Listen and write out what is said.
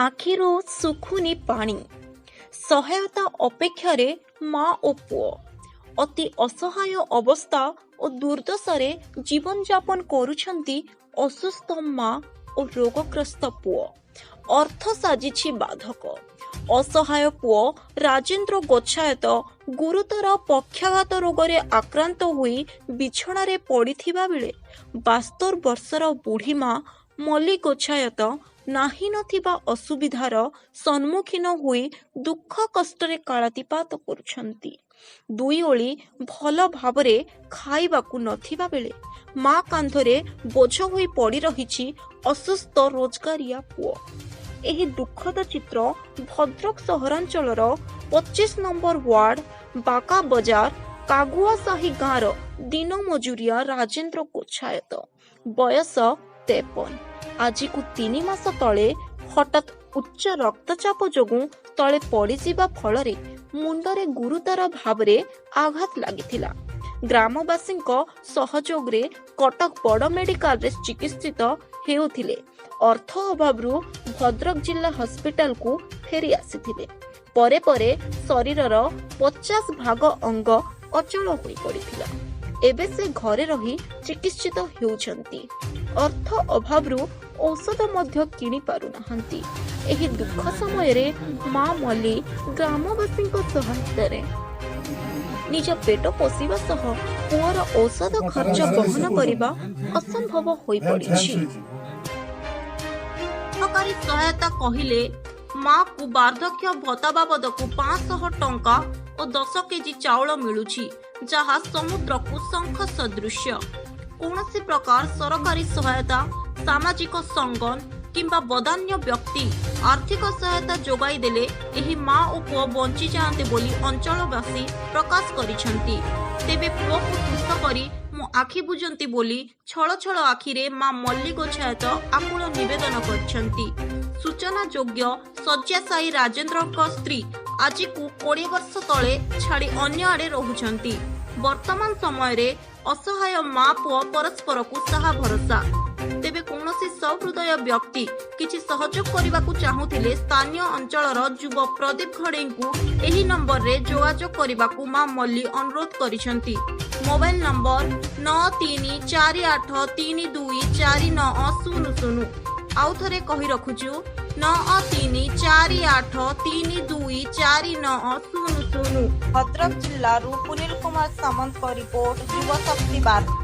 ଆଖିରୁ ଶୁଖୁନି ପାଣି। ସହାୟତା ଅପେକ୍ଷାରେ ମା ଓ ପୁଅ। ଅତି ଅସହାୟ ଅବସ୍ଥା ଓ ଦୁର୍ଦ୍ଦଶାରେ ଜୀବନଯାପନ କରୁଛନ୍ତି ଅସୁସ୍ଥ ମା ଓ ରୋଗଗ୍ରସ୍ତ ପୁଅ। ଅର୍ଥ ସାଜିଛି ବାଧକ। ଅସହାୟ ପୁଅ ରାଜେନ୍ଦ୍ର ଗୋଛାୟତ ଗୁରୁତର ପକ୍ଷାଘାତ ରୋଗରେ ଆକ୍ରାନ୍ତ ହୋଇ ବିଛଣାରେ ପଡ଼ିଥିବା ବେଳେ 72 ବର୍ଷର ବୁଢ଼ୀ ମା ମଲ୍ଲି ଗୋଛାୟତ ନାହିଁ ନଥିବା ଅସୁବିଧାର ସମ୍ମୁଖୀନ ହୋଇ ଦୁଃଖ କଷ୍ଟରେ କାଳାତିପାତ କରୁଛନ୍ତି। ଦୁଇ ଓଳି ଭଲ ଭାବରେ ଖାଇବାକୁ ନଥିବା ବେଳେ ମା କାନ୍ଧରେ ବୋଝ ହୋଇ ପଡ଼ି ରହିଛି ଅସୁସ୍ଥ ରୋଜଗାରିଆ ପୁଅ। ଏହି ଦୁଃଖଦ ଚିତ୍ର ଭଦ୍ରକ ସହରାଞ୍ଚଳର 25 ନମ୍ବର ୱାର୍ଡ ବାକା ବଜାର କାଗୁଆସାହି ଗାଁର ଦିନ ମଜୁରିଆ ରାଜେନ୍ଦ୍ର ଗୋଛାୟତ, ବୟସ 53। ଆଜିକୁ 3 ମାସ ତଳେ ହଠାତ୍ ଉଚ୍ଚ ରକ୍ତଚାପ ଯୋଗୁଁ ତଳେ ପଡ଼ିଯିବା ଫଳରେ ମୁଣ୍ଡରେ ଗୁରୁତର ଭାବରେ ଆଘାତ ଲାଗିଥିଲା। ଗ୍ରାମବାସୀଙ୍କ ସହଯୋଗରେ କଟକ ବଡ଼ ମେଡିକାଲରେ ଚିକିତ୍ସିତ ହେଉଥିଲେ। ଅର୍ଥ ଅଭାବରୁ ଭଦ୍ରକ ଜିଲ୍ଲା ହସ୍ପିଟାଲକୁ ଫେରି ଆସିଥିଲେ। ପରେ ପରେ ଶରୀରର 50 ଭାଗ ଅଙ୍ଗ ଅଚଳ ହୋଇପଡ଼ିଥିଲା। ଏବେ ସେ ଘରେ ରହି ଚିକିତ୍ସିତ ହେଉଛନ୍ତି। ଅର୍ଥ ଅଭାବରୁ ଔଷଧ ମଧ୍ୟ କିଣି ପାରୁନାହାନ୍ତି। ଏହି ଦୁଃଖ ସମୟରେ ମା ମଲ୍ଲି ଗ୍ରାମବାସୀଙ୍କ ସହାୟତାରେ ନିଜ ପେଟ ପୋଷିବା ସହ ପୁଅର ଔଷଧ ଖର୍ଚ୍ଚ ବହନ କରିବା ଅସମ୍ଭବ ହୋଇପଡ଼ିଛି। ସରକାରୀ ସହାୟତା କହିଲେ ମାକୁ ବାର୍ଦ୍ଧକ୍ୟ ଭତ୍ତା ବାବଦକୁ 500 ଟଙ୍କା ଓ 10 କେଜି ଚାଉଳ ମିଳୁଛି, ଯାହା ସମୁଦ୍ରକୁ ଶଙ୍ଖ ସଦୃଶ୍ୟ। କୌଣସି ପ୍ରକାର ସରକାରୀ ସହାୟତା, ସାମାଜିକ ସଙ୍ଗନ କିମ୍ବା ବଦାନ୍ୟ ବ୍ୟକ୍ତି ଆର୍ଥିକ ସହାୟତା ଯୋଗାଇ ଦେଲେ ଏହି ମା ଓ ପୁଅ ବଞ୍ଚିଯାଆନ୍ତେ ବୋଲି ଅଞ୍ଚଳବାସୀ ପ୍ରକାଶ କରିଛନ୍ତି। ତେବେ ପୁଅକୁ ସୁସ୍ଥ କରି ମୋ ଆଖି ବୁଜନ୍ତି ବୋଲି ଛଳ ଛଳ ଆଖିରେ ମା ମଲ୍ଲି ଗୋଛାୟତ ଆକୁଳ ନିବେଦନ କରିଛନ୍ତି। ସୂଚନାଯୋଗ୍ୟ, ଶଯ୍ୟାଶାୟୀ ରାଜେନ୍ଦ୍ରଙ୍କ ସ୍ତ୍ରୀ ଆଜିକୁ 20 ବର୍ଷ ତଳେ ଛାଡ଼ି ଅନ୍ୟ ଆଡ଼େ ରହୁଛନ୍ତି। ବର୍ତ୍ତମାନ ସମୟରେ ଅସହାୟ ମା ପୁଅ ପରସ୍ପରକୁ ସାହା ଭରସା। ତେବେ କୌଣସି ସହୃଦୟ ବ୍ୟକ୍ତି କିଛି ସହଯୋଗ କରିବାକୁ ଚାହୁଁଥିଲେ ସ୍ଥାନୀୟ ଅଞ୍ଚଳର ଯୁବ ପ୍ରଦୀପ ଘଡ଼େଇଙ୍କୁ ଏହି ନମ୍ବରରେ ଯୋଗାଯୋଗ କରିବାକୁ ମା ମଲ୍ଲି ଅନୁରୋଧ କରିଛନ୍ତି। Mobile number 9348324900। ଆଉ ଥରେ କହି ରଖୁଛୁ, 9348324900। ଭଦ୍ରକ ଜିଲ୍ଲାରୁ ପୁନିଲ କୁମାର ସାମନ୍ତଙ୍କ ରିପୋର୍ଟ, ଯୁବ ଶକ୍ତି ବାର୍ତ୍ତା।